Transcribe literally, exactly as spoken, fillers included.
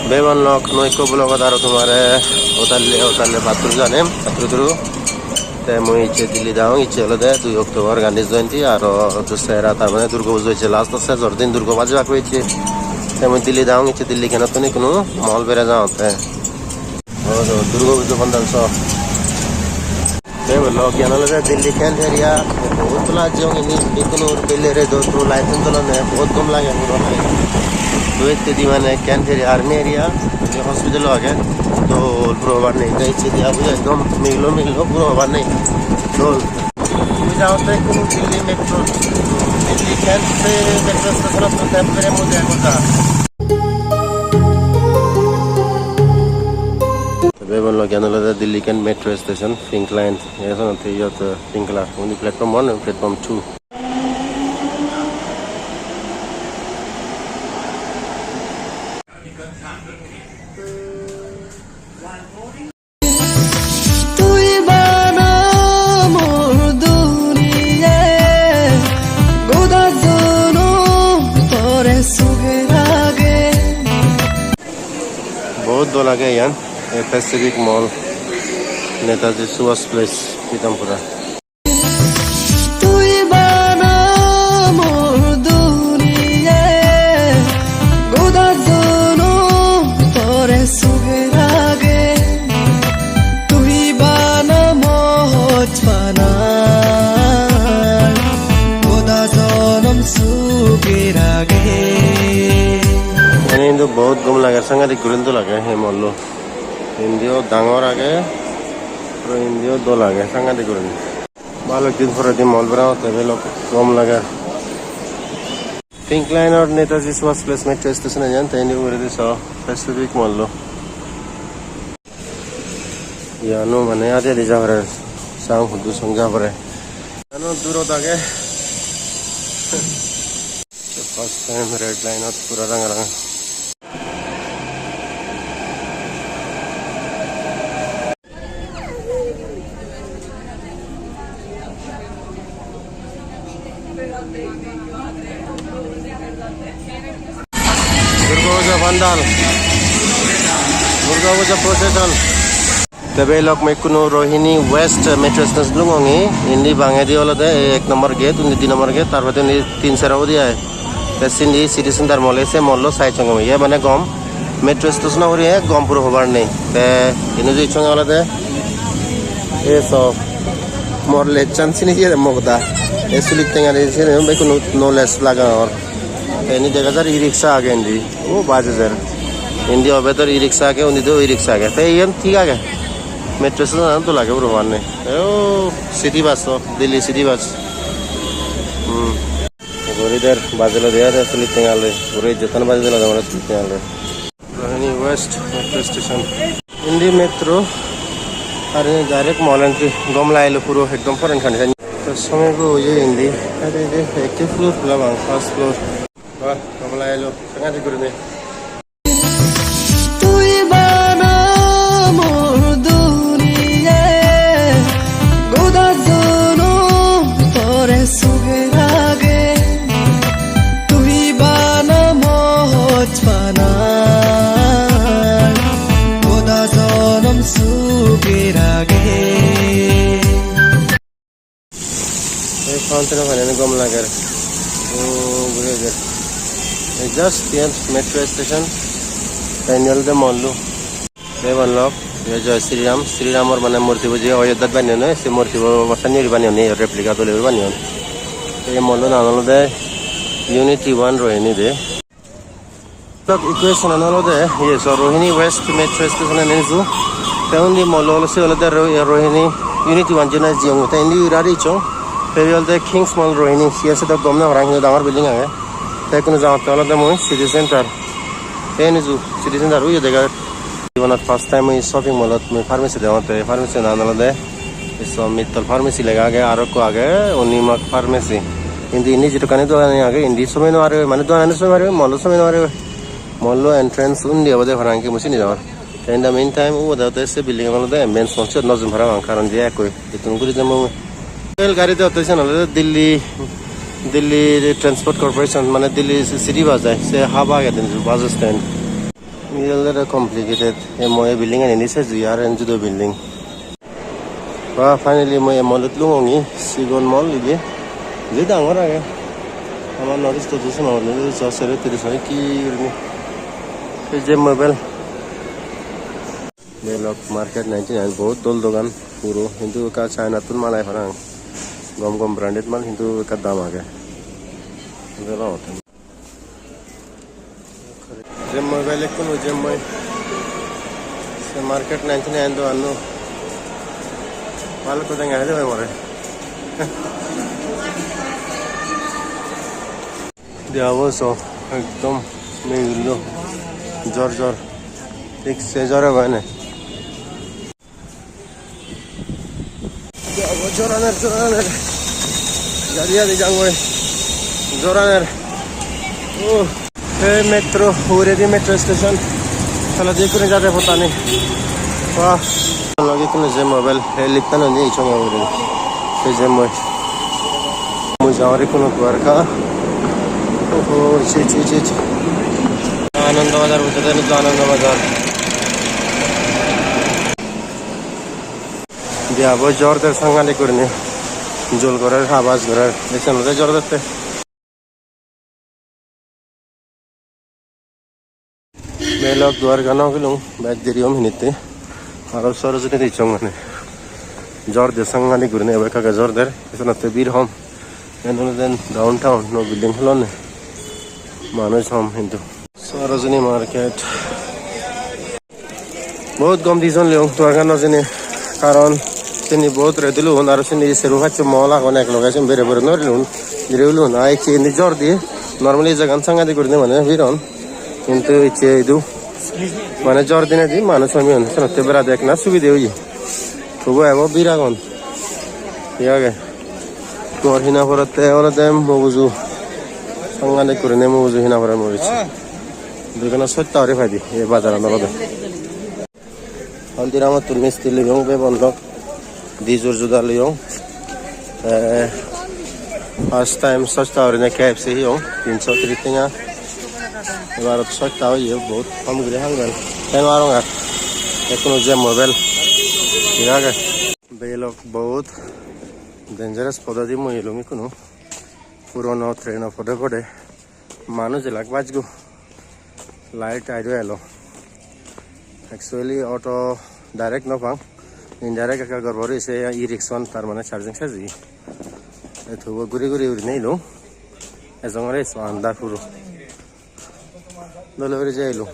Bebon lok, mui ekko vlogot aro tomare odalle odalle pattur janem, pattur turu. Te mui icche Delhi dagong, icche olode dui October Gandhi Jayanti, aro Dussehra, tar mane Durga Pujo icche last, sejor din Durga Pujo icche. Te mui Delhi dagong, icche Delhi kenottun ikkunu mall bere jangotte. Aro Durga Pujo pandal so. Te bolo, iyan olode Delhi Kent area, bohut dol lagejje ini, ikkunu bellere do, do light-un jolonne, bohut gom lage puro. Do hittedi mane Kent area, army area, ini hospital-o age, dol puro hobar nei. Te hittedi abuja ekdom miglo miglo, puro hobar nei, dol. Tumi jaotte ikkunu Delhi metro, Delhi Kent metro station-ot tumi ekbare mui dega gotha. Te bebon lok, iyan olode Delhi Kent metro station, Pink Line. Ei senotte iyot, eh, pink color. Undi platform one, platform two. Tui bana mor duniya, goda jonom tore suge rage. Bahut dol age iyan, ei Pacific Mall, Netaji Subhas Place, Pitampura. Tui bana mor duniya, goda jonom tore suge rage. Tui bana moj bana, goda jonom suge rage. Ene hintu bahut gom lage, sangadik gurinei dol age ei mall-o. Indi-o dangor age, aro indi-o dol age, sangadik gurinei. Balok din poredi mall berangotte, belok gom lager. Pink Line or Netaji Subhas Place metro station eyan, te indi uguredi so Pacific Mall-o. Iyano mane adi adi ja pore, sang hudu sang ja pore. Iyano durot age. First time red line-ot pura ranga ranga. Durga Puja pandal, Durga Puja procession. Te belok mui ikkunu Rohini West metro station lungongi. Indi bangedi olode ei ek number gate, undi di number gate, tar poredi undi tin sero udi ai. Te sindi City Center Mall, se mall-o side songom. Iye mane gom metro station-o ugure gom puro hobar nei. Te indi je songom olode ei so mor lechan sini je mokda. Ei sulik tenga di sini bekkun knowledge lagangor. Te indi dega jar e-rickshaw age indi. O bus ejer. Indi obedor e-rickshaw age, undi do e-rickshaw age. Te iyen thik age. Metro station-an dol age puro hobar nei. Te o city bus o, Delhi city bus. Hmm. Guri der bajilo de aro sulit tenga loi. Guri jeton bajilo de aro sulit tenga loi. Rohini West metro station. Indi metro. Are direct mall entry. Gom lagilo puro ekdom foreign condition. To somoy bo oye indi. Are je ekko floor parapang, first floor. Wah, gom lagilo. Sangadik gurinei. Tui bana mor duniya, goda jonom tore suge rage. Tui bana moj bana, goda jonom suge rage. Ei fountain-o pani gom lager. O, guri ejer. Ei just iyan metro station. Te indi olode mall-o. Bebon lok, iye Jai Shri Ram, Shri Ramor mane murtibo je Ayodhyat baneyon, se murtibo sanne guri baneyon, replica dole guri baneyon. Ei mall-o nang olode Unity One Rohini de. Lok, equation an olode, iye, so Rohini West metro station an eju. Te undi mall olo se olode Ro-, Rohini Unity One jiyot jiyong. Te indi ira ri chong. Te ibe olode Kings Mall Rohini, siyan se do gom nw parang, hintu dangor building age. Te ikkunu jangotte olode mui City Center. Te enuju City Center uyo dega. Jibonot first time mui shopping mall ot mui pharmacy degongotte, pharmacy nan olode Biswamital Pharmacy lega age, aro ekko age Unimark Pharmacy. Indi indi jidukkani dogan age, indi somei nw paribe, mane doganani somei paribe, mall o somei nw paribe. Mall o entrance undi obode parapang, mui sini nw pang. Te in the meantime, ubot olode se building an olode ambience mall, siyot nw jum parapang, karon je ekkoi ittun guri jemmo mui. Rail gari de otte siyan olode Delhi, Delhi Transport Corporation, mane Delhi city bus ai, se haba agede bus stand. Iye olode complicated. Ei mui ei building an indi sejji ar en judo building. Ba, finally mui ei mall-ot lungongi, sigon mall ibe. Je dangor age. Amar North East-ot do sona hoi, North East-ot sere tiri sore ki gurinei. Ei je mobile. Belok Market ninety nine, bohut dol dogan puro, hintu ekka China-tun mal ai parapang. Gom gom branded mal, hintu ekka dam age. Je mobile ekkunu je mui se Market ninety nine doganno balukko dega jai de more. Degabo so ekdom meyulo jor jor, thik se jor ebo ene. Degabo jor aner, jor aner. Jadi jadi jangoi. Jor aner. Oh. Ei metro, uguredi metro station. Toledi ekkune jade pottani. Wah. Logey ekkune je mobile, ei lift-an indi icchonge uguredi. Ei je mui. Mui jangor ekkune Dwarka. Oho, chi, chi, chi, chi. Anando Bazar, buddho deni Anando Bazar. Degabo jor der sangadik gurinei. Jol gorer, habas gorer. Ei senotte jor dette. Belok Dwarka no gelung, bej deri om hinitte. Aro Sarojini icchong mane. Jor der sangadik gurinei, ebo ekka ekka jor der, senotte bir hom. Iyan olode downtown, nuo building hulonne. Manuj hom hintu. Sarojini Market. Bohut gom decision loyong, Dwarka no jeinei. Karon sindi bohut ret olun, aro sindi serbo paccho mall agon ek loge, sindi bere bere no olun, dire olun. Ai ecche indi jor diye, normally jagan sangadik gurinei mane bir hom. Hintu ecche idu mane jor dinedi manuj hom oyon, senotte berade ekkena subide oye. Tobu ebo bir agon. Hi age? Ghor hina porotte olode muguju. Sangadik gurinei muguju hina pore mui. Degana sosta guri paide ei bajaran olode. Haldiramot tumi misti loyong, bebon lok. Di jur juda loyong. Te first time sosta gurinei K F C heyong, tinso tiris tenga. Ebar sosta oye, bohut hom guri hangan. Te no arong ar. Ekkunu je mobile. Thik age. Belok bohut dangerous pododi mui elung ikkunu. Purono train-o pode pode manuj elak bajgo. Light airo elo. Actually, auto direct no pang. Indirect ekka gorbor oise e-rickshaw-an, tar mane charging sej oye. Ei tobo guri guri guri nei elung. Ejongor ei so andar puro. Dole guri jai elung.